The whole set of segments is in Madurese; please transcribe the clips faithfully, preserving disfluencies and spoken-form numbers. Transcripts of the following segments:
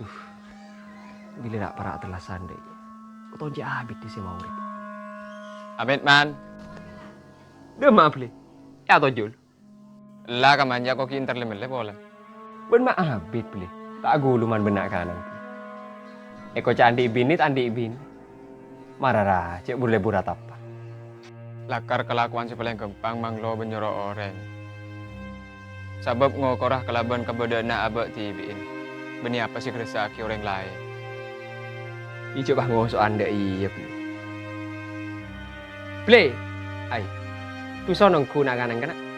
Duh, bilâ ra' para' tellasan, Dek. Ko' tonjhâ' abit sè maorèp. Abit, Man. Dâ' emma, Blè. Yâ, tojjhul. Ella, ka manjâ ko' ghi' entar lè-mellè polè. Bân ma' abit, Blè. Ta' ghulu man bân na'-kana'. Èkoca' andi' binè, ta' andi' binè. Mara ra, cè' bur-lebur atapa. Lakar kalakowan sè palèng ghâmpang manglo bân nyoro orèng. Sabâb ngokora kalabân kabâdâ'ânna abâ' dhibi'in. Bânnè apa sè èkarassaaghi orèng laèn? Iyâ, jhâ' pas ngoso'an dâ' iyâ, Blè. Blè! Ai, dusa nongghu na'-kana' engghâ, Na'.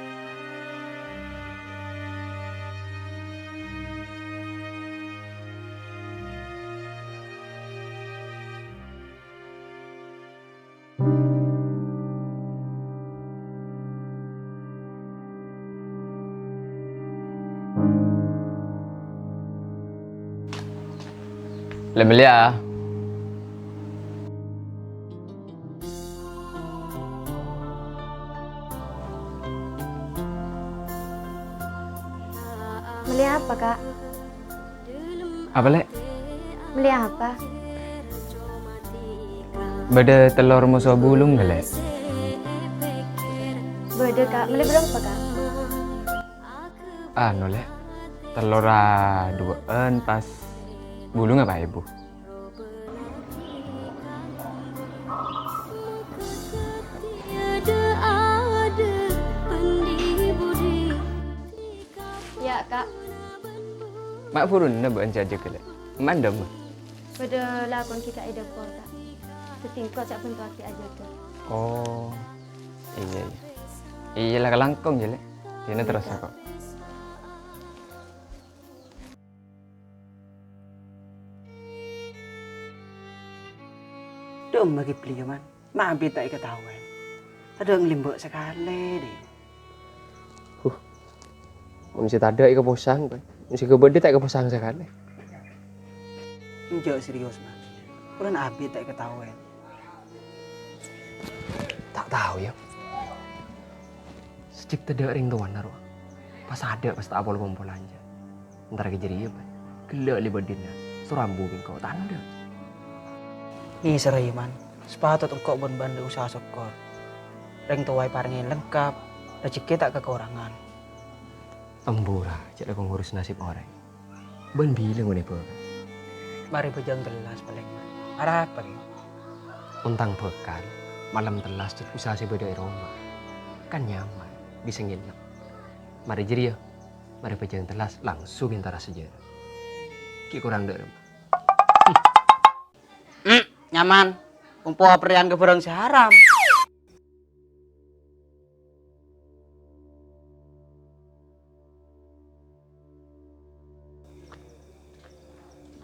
Lè-mellè, yâ. Mellè apa, Kak? Apa, Lè'? Mellè apa? Bâdâ tellor moso bulung, Lè'? Bâdâ, Kak. Mellè bârâmpa, Kak? Anu, Lè'. Tellorra duwâ'ân pas bulungnga pa èbu. Yâ, Kak. Ma' buruna bâ'ân sè ajâgâ, Lè'? Mandem. Bâdâ lakon ghi' ta' è dâpor, Kak. Dhâddhi engko' sè bhântoaghi ajâgâ. Oh. Iyâ, iyâ. Iyâ la, kalangkong, yâ, Lè'. Dinah terros, Kak. Dâ' emma Kipli, yâ, Man. Ma' abit ta' èkataowè. Tadâ' ngalimbâ' sakalè, Dè. Huh. Mon sè tadâ' èkaposang, bhâi. Mon sè ghâbâdâ ta' èkaposang sakalè. Enjâ' serius, Man. Polana abit ta' èkataowè. Ta' tao, yâ. Sajjhâk tadâ' rèng towana, rowa. Pas adâ', pas ta' apol-kompolan, jâ. Entar ka jârèya, bhâi. Ghellâ' lè bâdâna, sorambu bi' engko' tandhâ. Nèserra, yâ, Man. Sapatot engko' bân bâ'ân usaha sokkor. Rèng towa èparèngè lengkap, rajhekkè ta' kakorangan. Embu ra, jâ' la ko' ngurus nasib orèng. Bân bilâ ngonè bhâkal? Marè bhâjâng tellas palèng. Arapa, Kè? Ontang bhâkal, malem tellas jâ' usaha sè bâdâ è roma. Kan nyaman, bisa ngènep. Marè jârèya, marè bhâjâng tellas langsung èntara sajârâ. Ghi' korang dâ' remma. Hmm, nyaman. Kompo aperrèyan ka bhârâng sè haram.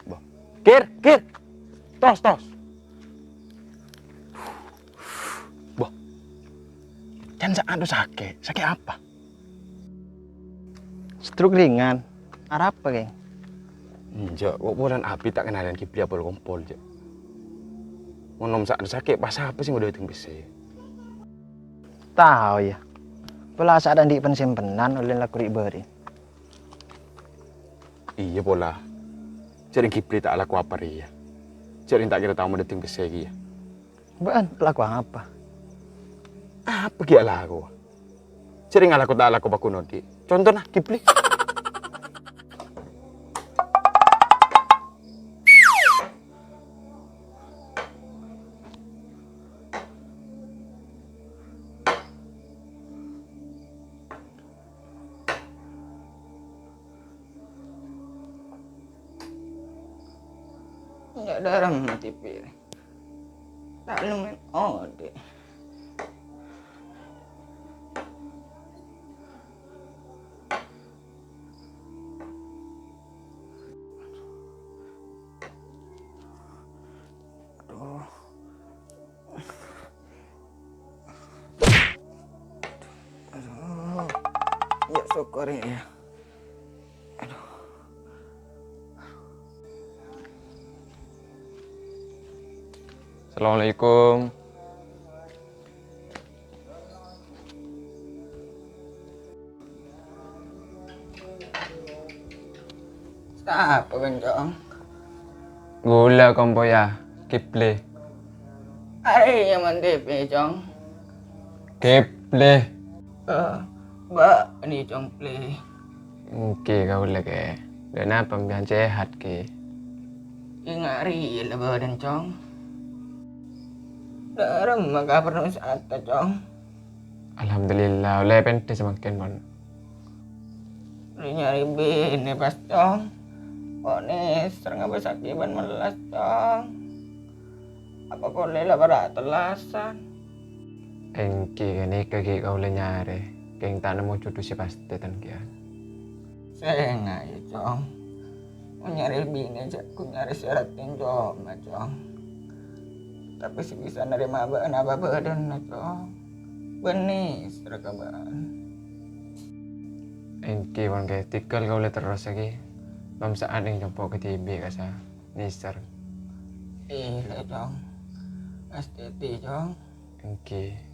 Boh. Kir, Kir. Tos, tos. Boh. Can sa-, anu sakè'. Sakè' apa? Stroke ringan. Arapa, Kèng? Enjâ', kok polana abit ta' kennalan Kipli apol-kompol, jâ'. Mon nom sa-, sakè', pas apa sè ngodâteng pèssè? Tao, yâ. Pola sa' ta' andi' pan-simpenan ollè lako ri'-bâri'. Iyâ, pola. Jâ' rèng Kipli ta' alako apa rèya. Jâ' rèng ta' kèra tao ngodâteng pèssè kèya. Bâ'ân alako apa? Apa ghi' alako? Jâ' rèng alako ta' alako paghun odi'. Contona, Kipli. Enjâ' dâremma T V. Ta' lem odi'. Aduh. Aduh. Ya, syukur ya. Aduh. Assalamualaikum. Sapa, Bang Cong? Ghulâ kompoyya, Kèplè. Arèya mon T V, Cong. Kèplè. Eh, bâ'na, Cong, Plè. Èngghi kaulâ, Kè. Dhâ' napa sampèyan sehat, Kè? Ènga' rèya la bâdân, Cong. Dhâ' remma kabhârna Ustadz, Cong? Alhamdulillah, ollè pènḍâ samangkèn, pon. Nyarè binè pas, Cong. Kok nèser ngabâssaghi bân mellas, Cong. Apa polè la para' tellasan? Èngghi ghânèka ghi' kaulâ nyarè, kèng ta' nemmo jhudhu sè pastè tan kèya. Sènga', yâ, Cong. Mon nyarè binè jhâ' ghu nyarè sè ratèn coma, Cong. Tapè sè bisa narèma bâ'na apa bâdânna, Cong. Bânnè sèrra ka bâ'na. Èngghi, pon, Kè, tèngghâl kaulâ terros, Kè. Nom Sa'ad neng compo' kadhibi' kassa'. Nèser. Iyâ, Cong. Astètè, Cong. Èngghi.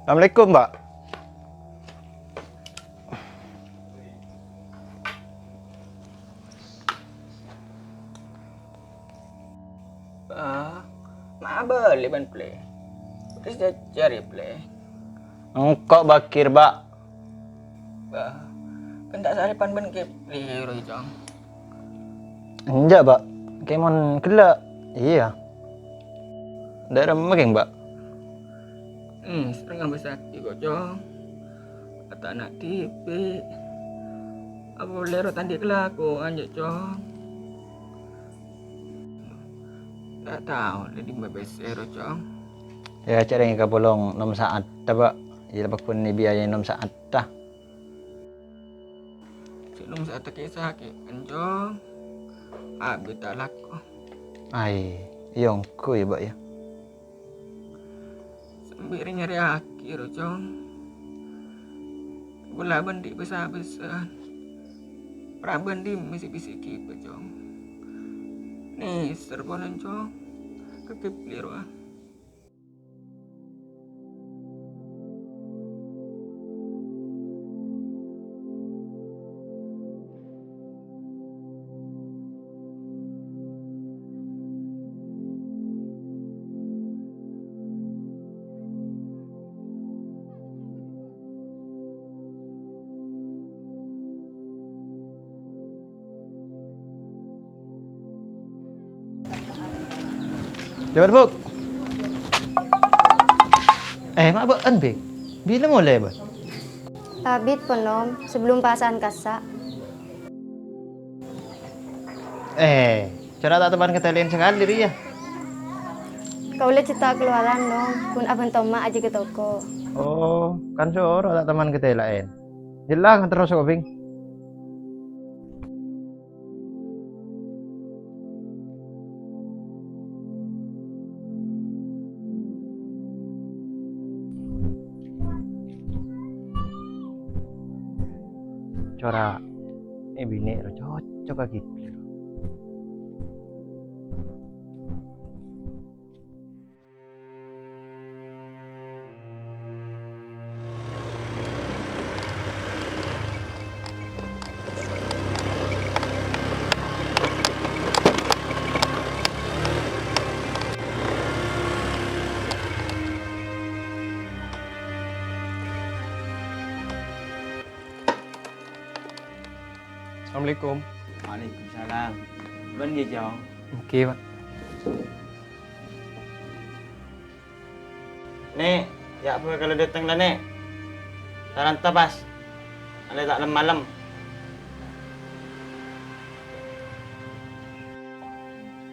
Assalamualaikum, Mbak. Bâh, ma' abâli bân Plè? Terros jhâjhâr, yâ, Plè. Engko' Bakir, Bâ'. Bâh, bân ta' sarèpan bân Kèplè rowa, Cong? Enjâ', Bâ'. Kèmon ghellâ'. Iyâ. Dâ' remma kèng, Bâ'? Hmm, serrèng ngabâssaghi, kok, Cong. Atana' dhibi'. Apa polè rowa ta' andi' kalakowan, jâ', Cong? Ta' tao la dimma pèssè rowa, Cong. Yâ, jhâ' rèng èkapolong Nom Sa'atta, Bâ'. Iyâ, la paggun èbiayai Nom Sa'atta. Jhâ' Nom Sa'atta kè-sakè'an, Cong. Abit ta' lako. Ai, iyâ ongghu yâ, Bâ', yâ. Sambi rèng nyarèyaghi rowa, Cong. Polana bâdâ bâsa-bâsaan. Pra bân dimma sè bisa èghibâ, Cong. Nèser polana, Cong. Ka Kèplè rowa. Lèbât, Bu'. Eh, ma' bâ'ân, Bing? Bilâ molè, Bâ'? Abit, pon, Nom, sabellun pasa'an kassa'. Eh, cora' ta' teman katèla'an sakalè rèya. Kaulâ jhâ' ta' kalowaran, Nom, ghun abhânto emma' ajhi ka toko. Oh, kan soro ta' teman katèla'an. Yella, nganter terros, Bing. Cora', eh, binè' rowa cocok ka Kèplè. Assalamualaikum. Waalaikumsalam. Bân, Jong? Èngghi, Pak. Nè', yâ' bhâkal dâteng la, Nè'. Taranta pas. Alè ta' lem-malem.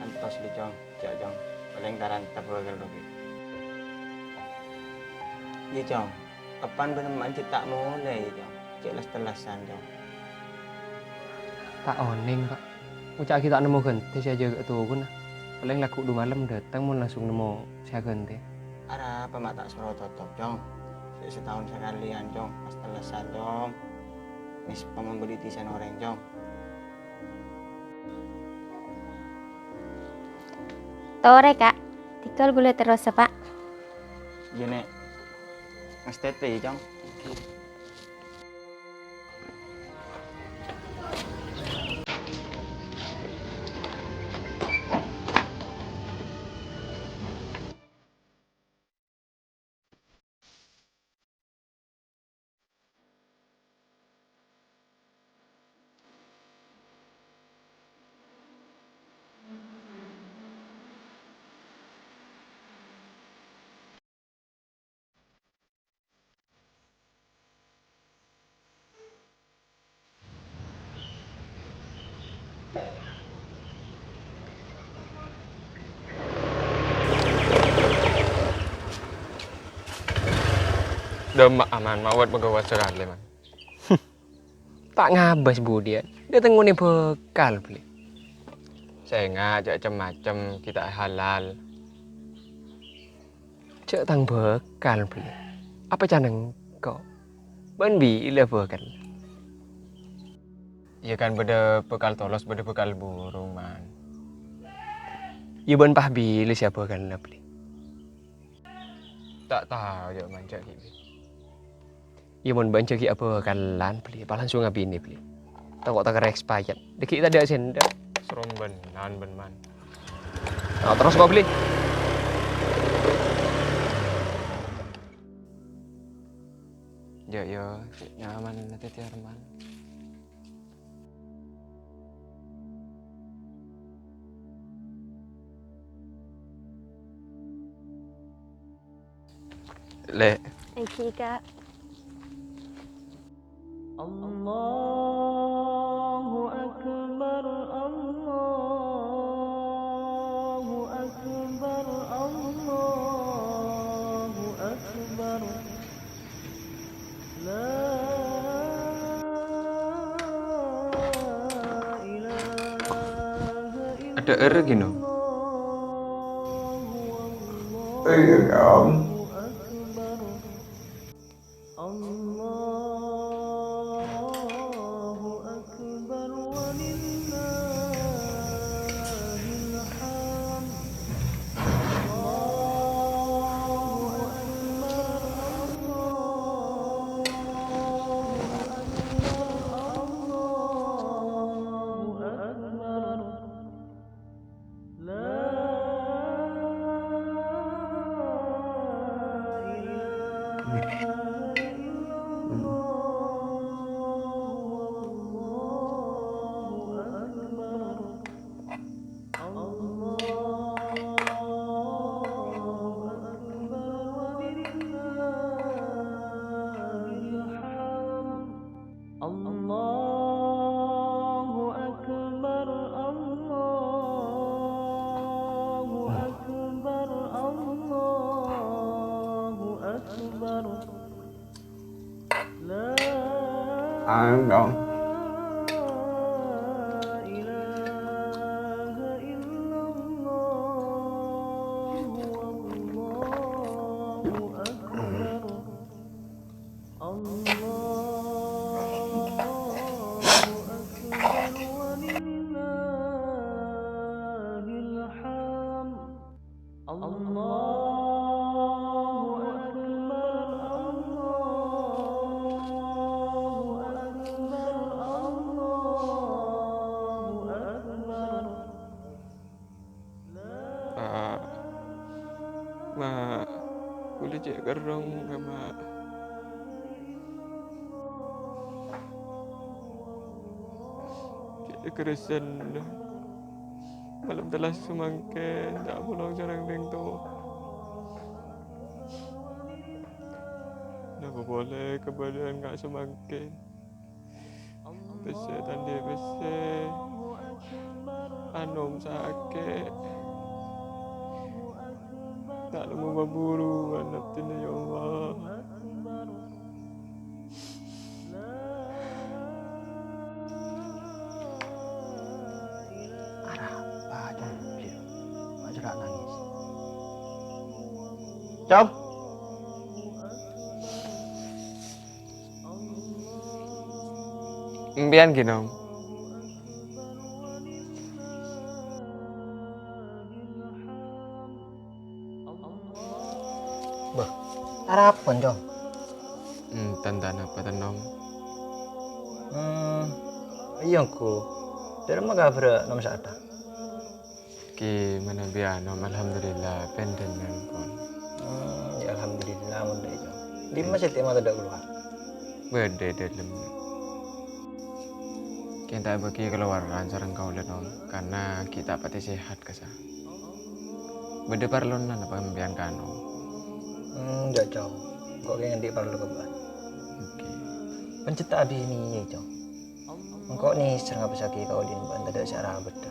Antos, Jong. Jâ', Jong. Palèng taranta bhâkal rowa. Iyâ, Jong. Kapan bâ'na ma' jhâ' ta' molè, Jong? Cè' las-tellasan, Jong. Ta' onèng, Pak. Oca' ghi' ta' nemmo ghântè sè ajâgâ tokona. Palèng lagghu' dhu malem dâteng mon langsung nemmo sè aghântè. Arapa ma' ta' soro totop, Cong? Sè sataon sakalèyan, Cong. Pas tellesan, Cong. Mes pamambelli dhisan orèng, Cong. Torè, Ka'. Tèkol ghulâ terros, Pa'. Iyâ, Nè'. Mas tètè, Cong. Dâmma'a, Man, ma' wât pagâwât sakalè, Man. Ta' ngabâs budiyân. Dâteng ngonè bhâkal, Bli. Sènga' jhâ' cem-macem, ghi' ta' halal. Jhâ' tang bhâkal, Bli. Apa can engko'? Bân bilâ bhâkal? Iyâ kan bâdâ bhâkal tolos, bâdâ bhâkal burung, Man. Iyâ bân pas bilâ sè abhâkalla, Bli? Ta' tao, jhâ' manca' ghi', Bli. Iyâ mon bân jhâ' ghi' abhâkalan, Bli, apa langsung abinè, Bli. Tako' takerrè' expired. Dâgghi' tadâ' sè endâ'. Serombenan bân, Man. Nah, terros kok, Bli. Jhâ', yâ, cè' nyaman la tètè Arman. Lè'. Èngghi, Ka'. Allahu Akbar, Allahu Akbar, Allahu Akbar. La ilaha illallah. Ada er gino. Iya, Om. Allahu Akbar. Allahu Akbar walillahil hamd. Allahu Akbar, Allahu Akbar, Allahu Akbar. La ilaha illallah, Allahu Akbar. Allahu Akbar walillahil hamd. Allahu Akbar, Allahu Akbar, Allahu Akbar. La ilaha illallah, Allahu Akbar. Allahu Akbar walillahil hamd. Allahu Akbar, Allahu Akbar, Allahu Akbar. Pak, Mak, kulâ cè' kerrong, Mak. Cè' kerrèsan. Malem tellas samangkèn, ta' apolong sareng rèng towa. Napa polè kabâdâ'ân ka' samangkèn? Pèssè ta' andi' pèssè, anom sakè', ta' nemmo paburuwân abdhina, ya Allah. Cong. Empèyan ghi, Nom? Bâh, arapa, Cong? Hmm, tantana apa, Nom? Hmm, iyâ, Ngko. Dâ' remma kabhârrâ Nom Sa'atta? Ghi manabi anu, alhamdulillah, pendhengan pon. Hmm, ya alhamdulillah, mon dâ' iyâ. Dimma Siti ma' tadâ' kalowar? Bâdâ è dâlem. Kèng ta' èbâghi kalowaran sareng kaulâ, Nom, karna ghi' ta' patè sehat, kassa. Bâdâ parlona napa sampèyan ka Nom? Hmm, enjâ', Cong. Engko' ghi' andi' parlo ka bâ'na. Oke. Pon cè' ta' abiniyâ, Cong. Engko' nèser ngabâssaghi ka odi'na bâ'na tadâ' sè arabâdhâ.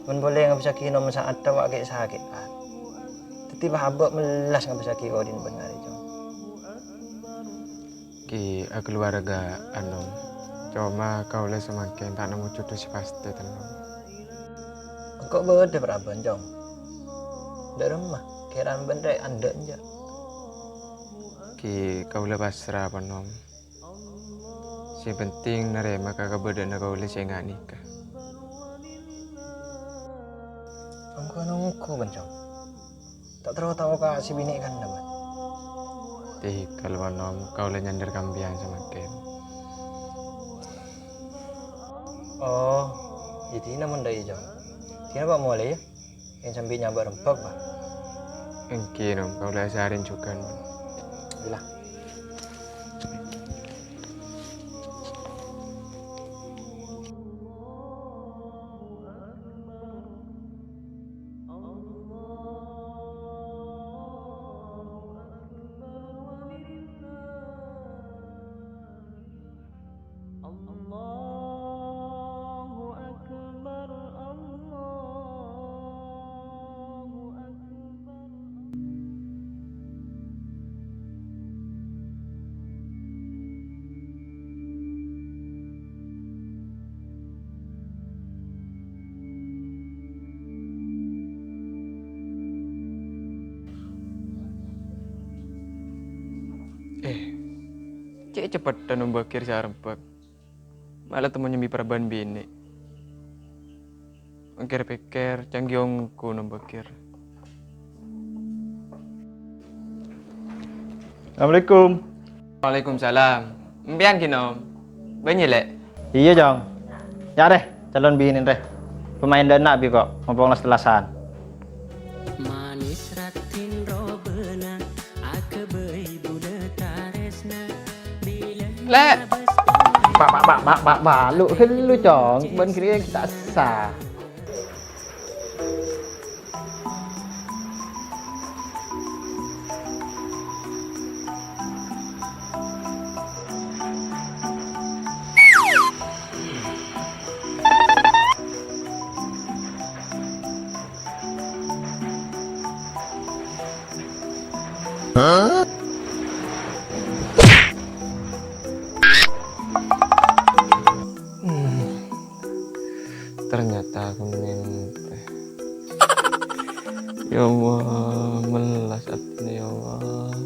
Mon polè ngabâssaghi Nom Sa'atta wa' ghi' sakè'an. Dhâddhi bâ'-abâ' mellas ngabâssaghi ka odi'na bâ'na arè, Cong. Ghi' akalowarghâ'ân, Nom. Coma kaulâ samangkèn ta' nemmo jhudhu sè pastè, Nom. Engko' bâdâ parabân, Cong. Dâ' remma, kèran bân rè' andhâ' enjâ'. Ghi' kaulâ pasra, pon, Nom. Sè penting narèma ka kabâdâ'ânna kaulâ sè nga' nèka. Engko' nonggu, bân, Cong. Ta' terro tao ka sè binè' kanna, bân. Tèghâl, pon, Nom, kaulâ nyandher ka sampèyan samangkèn. Oh, iyâ dinah mon dâ' iyâ, Cong. Dinah bâ' molè, yâ? Èn sambi nyabâ' rembhâk, bân. Èngghi, Nom, kaulâ asarèn jhughân, bân. Iyâlah. Allahu Akbar, Allahu Akbar. Eh, cè' ceppetta Nom Bakir sè arembhâk. Mala temmo nyambi parabân binè'. Èngkèr-pèkkèr, cangghi ongghu Nom Bakir. Assalamualaikum. Waalaikumsalam. Empèyan ghi, Nom? Bânnè, Lè'? Iyâ, Cong. Nya', rè, calon binèn, rè. Pemain dâ' enna' bi' ko', mompong las-tellasan. Manis raddhin robâna, aghâbây bulâ tarèsna. Lè'. Pak, pak, pak, pak, pak, malu, hello, Cong. Bân kiri kita sah. Ternyata aku mimpi. Ya Allah, melas atine, ya Allah.